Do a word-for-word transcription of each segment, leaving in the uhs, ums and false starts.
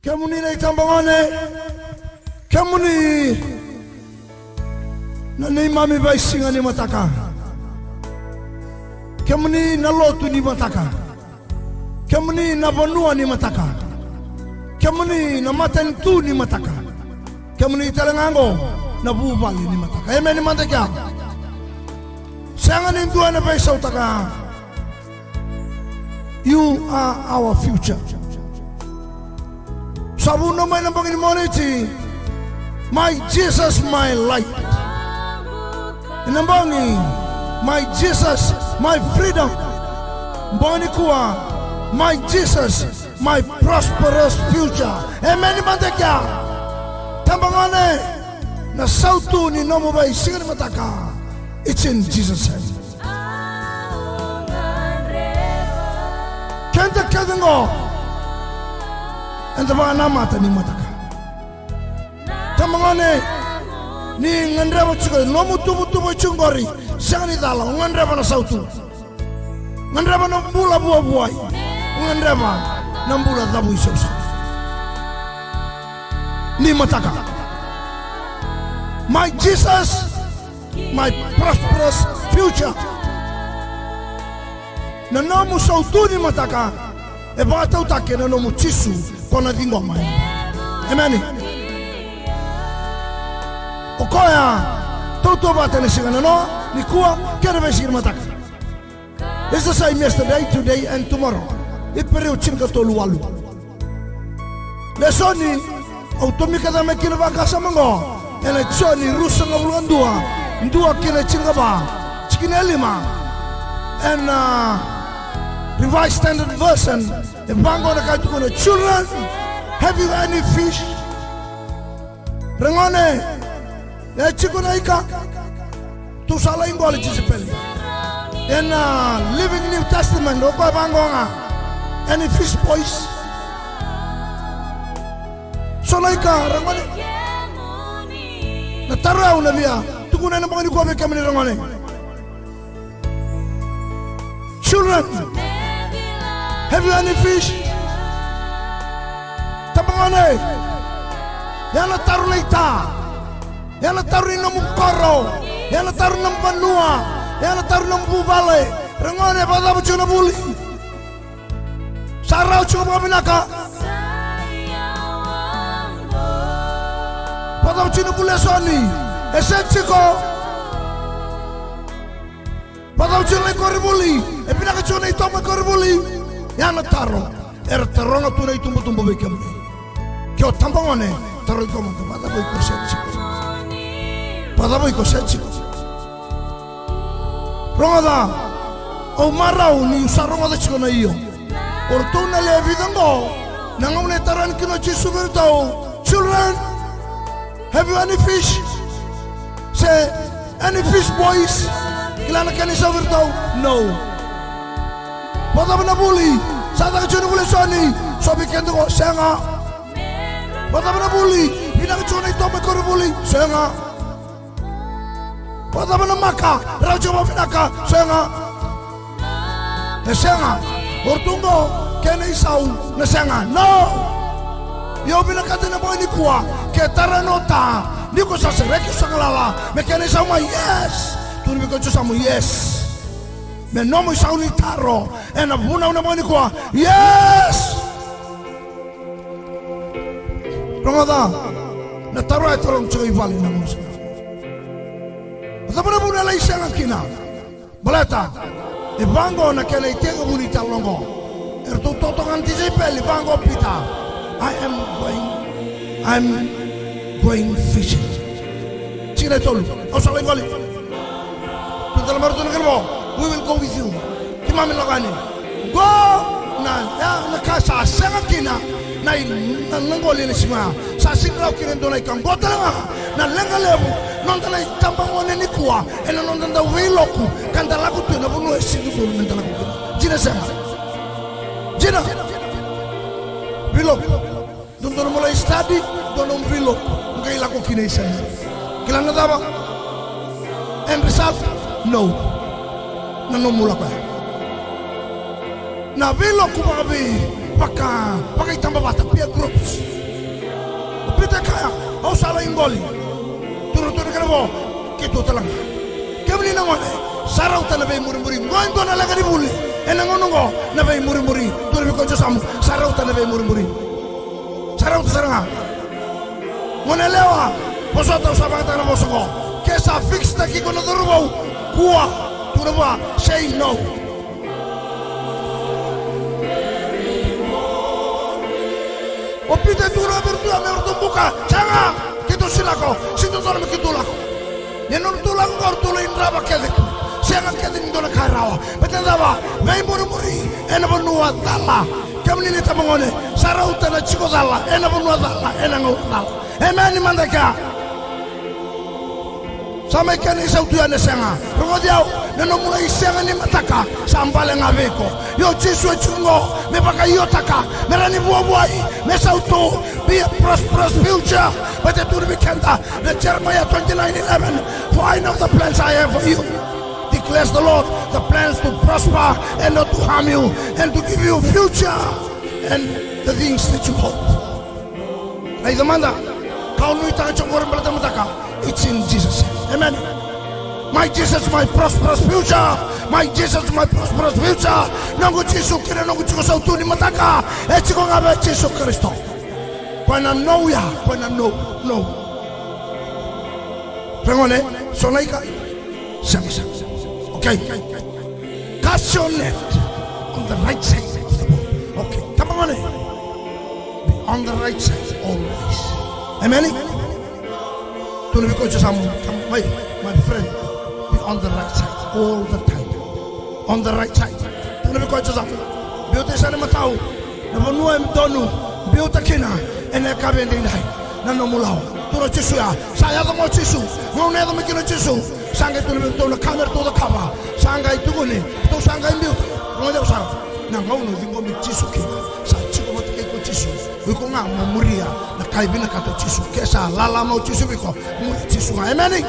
Kemuni na itabagone, kemuni na neimami veisiga ni mataka, kemuni na lotu ni mataka, kemuni na vanua ni mataka, kemuni na matanitu ni mataka, kemuni tale ga oqo na vuvale ni mataka. Emeni mada kea. Sega ni dua ena veisautaka. You are our future. Sa vunau mai na bogi ni Moniti, my Jesus, my light. Ena bogi, my Jesus, my freedom. Bogi nikua, my Jesus, my prosperous future. Emeni mada kea. Tabagone, na sautu ni nomu veisiga ni mataka, it's in Jesus' hand. Keda kece oqo eda vakanamata ni mataka. Tabagone, ni gadreva tiko nomu tuvatuva tiko qori, sega ni cala, o gadreva na sautu. Gadreva na bula vuavuai, gadreva na bula cavuisausau. Ni mataka. My Jesus, my prosperous future. Na nomu sautu ni mataka e vakatautaki ena nomu Jisu ko na ciqoma. Emeni. O koya tautauvata ena siga nanoa, nikua, kei na veisiga ni mataka. It's the same yesterday, today and tomorrow. Iperiu tinikatolu walu. Lesoni au tomika cake mai kina vakasama oqo ena Joni ruasagavulu ka dua, dua ki na tinikava, tikina e lima. Ena Revised Standard Version e vaqo na ka e tukuna: Children, have you any fish? Ragone, e tiko na ika? Tou sa lai qoli Jisipeli. Ena Living New Testament o koya vaqo ga: Any fish, boys? So na ika, ragone? Na taro au na via tukuna ena bogi nikua vei kemuni, ragone. Children, have you any fish? Tabagone, ia na taro na ita, ia na taro ni nomu koro, ia na taro ni nomu vanua, ia na taro ni nomu vuvale. Ragone, vakacava tiko na vuli? Sa rawa tiko vakavinaka? Vakacava tiko na vuli Esoni? E se tiko? Vakacava tiko na ikorivuli? E vinaka tiko na itomo ikorivuli? Ia na taro era taroga tu na itubutubu vei kemuni. Ke o tabagone, tarogi iko mada, vakacava iko se tiko? Vakacava iko se tiko? Rogoca, au marau niu sa rogoca tiko na io. O ratou na lewe vica oqo, na gauna e taro yani kina o Jisu vei iratou: Children, have you any fish? Se any fish, boys? Kila na kena isau vei iratou: No. Vakacava na vuli? Sa caka tiko na vuli Esoni? So vei keda qo: Sega. Vakacava na vuli? Vinaka tiko na itomo ikorivuli? Sega. Vakacava na maka? Rawa tiko vakavinaka? Sega. E sega. O ratou oqo, kena isau na sega. No. Ia au vinakata ena bogi nikua, ke tara na ota, ni ko sa sereki, sa galala, me kena isau mai: Yes. Tukuna vei koya tu sa mo: Yes. Me nomu isau ni taro ena vunau ena bogi nikua: Yes. Rogoca, na taro e tarogi tiko i vale na gauna sara. Cava na vuna e lai sega kina? Baleta e vaqo na kena itekivu ni taro oqo. Eratou totoka na tisaipeli, vaqo o Pita: I am going, I am going fishing. Tikina e tolu: Au sa lai qoli. Tukuna tale mai o ratou na kena vo: We will go with you. Keimami lako yani. Qo na, ya na ka sa sega kina na i, na, na qoli ena siga oya. Sa sega ni rawa kina e dua na ika. Qo tale ga na leqa levu noda na itabagone nikua ena noda dau veiloku ka da lako tu ena vanua e sega ni dodonu meda lako kina. Dina, sega? Dina. Veiloku. Dodonu mo lai study, dodonu mo veiloku, mo qai lako kina i Saineru. Kila na cava? End result? No. Na nomu lako ya. Na veiloku vakavei, vaka, vakaitabavata, peer groups. Au sa lai qoli. Turatura kena vo, keitou tale ga. Kemuni na gone, sa rauta na veimurimuri. Qo e dua na leqa ni vuli ena gauna oqo, na veimurimuri. Turavi ko Josamu, sa rauta na veimurimuri. Sa rauta sara ga. Gone yalewa, vosota, au sa vakayagataka na vosa oqo. Ke sa fix-taki iko na cauravou, kua, tukuna vua, say no. O Pita e tukuna vei iratou ya me ratou buka, sega, keitou sa lako, sega ni dodonu me keitou lako. Ia na nodratou lako qo, ratou lai drava kece tu. Sega kece ni dua na ka e rawa. Baleta na cava? Veimurimuri ena vanua cala. Kemuni na itabagone, sa rauta na tiko cala ena vanua cala, ena gauna cala. Emeni mada kea. Sa mai kena isau tu ya na sega. Rogoci au, na nomu lai sega ni mataka sa bale ga vei iko. Io, Jisu e tiko qo me vakaiotaka, me rawa ni vuavuai, me sautu. Be a prosperous future. Baleta e tukuna vei keda na Jeremiah twenty-nine eleven, "For I know the plans I have for you, declares the Lord, the plans to prosper and not to harm you, and to give you a future and the things that you hope." Raica mada, ka o nuitaka tiko qori baleta na mataka. It's in Jesus' name. Amen. My Jesus, my prosperous future. My Jesus, my prosperous future. Noqu Jisu kei na noqu tiko sautu ni mataka e tiko ga vei Jisu Karisito. Koya na no ya, koya na no, no. Ragone, so na ika. Sega, sega. Okay. Cast your net on the right side of the boat. Okay. Come on. Be on the right side always. Amen. Tukuna vei koya o Josamu, come, my, my friend, be on the right side all the time. On the right side. Tukuna vei koya o Josamu, biuta i sa na matau. Na vanua e donu, biuta kina ena yakavi edaidai na nomu lawa. Tukuna o Jisu ya, sa yaco mai o Jisu, gauna e yaco mai kina o Jisu, sa qai tukuna vei ratou na ka me ratou cakava, sa qai tukuni, ratou sa qai biuta. Rogoci au sara, na gauna o ciqomi Jisu kina, sa tiko vata kei iko o Jisu, o iko ga mo muria na ka e vinakata o Jisu. Ke sa lala mai o Jisu vei iko, muri Jisu ga. Emeni.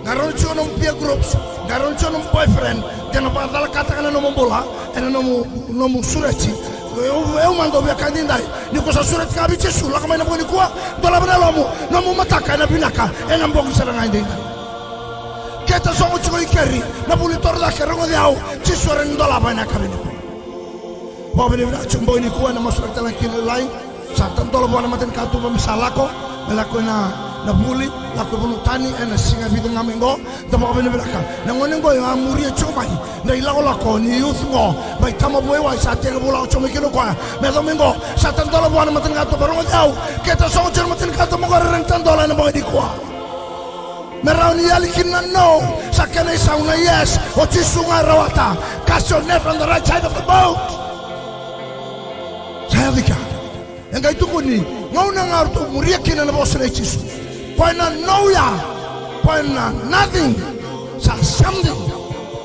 Qarauna tiko nomu peer groups, qarauna tiko nomu boyfriend, de na vakacalakataka na nomu bula ena nomu, nomu sureti. Eu, eu mada au via kaya edaidai, ni ko sa sureti ga vei Jisu, lako mai na bogi nikua, dolava na yalomu, nomu mataka ena vinaka ena bogi sara ga edaidai. Ke tasogo tiko i keri na vuli torocake, rogoci au, Jisu e rawa ni dolava ena yakavi nikua. Vakavinavinaka tiko bogi nikua ena masulaki tale ga kina lailai. Sa tadola vua na matanikatuba me sa lako, me lako ena, na vuli, lako i vanua tani ena siga e vica ga mai qo. Da vakavinavinaka. Na gone qo e a muria tiko mai na ilakolako ni youth qo mai Tamavua, Hawaii, sa tekivu lako tiko mai kina o koya me yaco mai qo. Sa tadola vua na matanikatuba, rogoci au, ke tasogo tiko na matanikatuba qori, e rawa ni tadola ena bogi nikua. Me rawa ni yali kina na no, sa kena isau na yes. O Jisu ga e rawata. Cast your net on the right side of the boat. Sa yaco i kea. E qai tukuni, gauna ga ratou muria kina na vosa nei Jisu, koya na no ya, koya na nothing, sa something.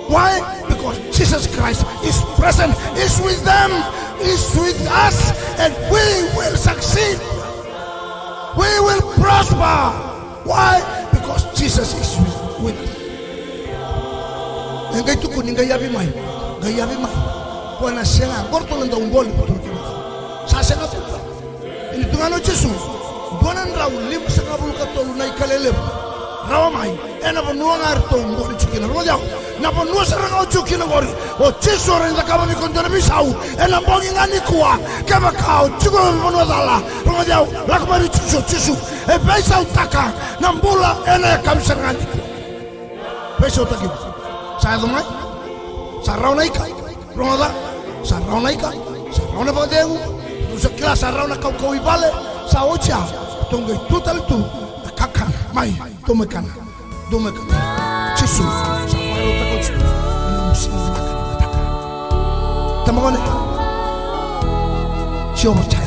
Why? Because Jesus Christ is present, is with them, is with us, and we will succeed. We will prosper. Why? Because Jesus is with us. E qai tukuni, qai yavi mai, qai yavi mai. Koya na sega, qori tou na dau qoli, tou na kina. Sa sega tu. E ni tukuna o Jisu, dua na drau limasagavulu ka tolu na ika lelevu rawa mai ena vanua ga eratou qoli tiko kina. Rogoci au, na vanua sara ga o tiko kina qori, o Jisu e rawa ni cakava vei iko e dua na veisau ena bogi ga nikua. Kevaka o tiko e vanua cala, rogoci au, lako mai vei Jisu, Jisu, e veisautaka na bula ena yakavi sara ga nikua. Veisautaki. Sa yaco mai. Sa rawa na ika. Rogoca. Sa rawa na ika. Sa rawa na vakacegu. Tou sa kila sa rawa na kaukauwa i vale. Sa oti ya. Tou qai tu tale tu na kakana. Mai. Tou mai kana. Tou mai kana. Jisu. Sa vakarautaka o Jisu. Tamagone. Jehovah Jireh.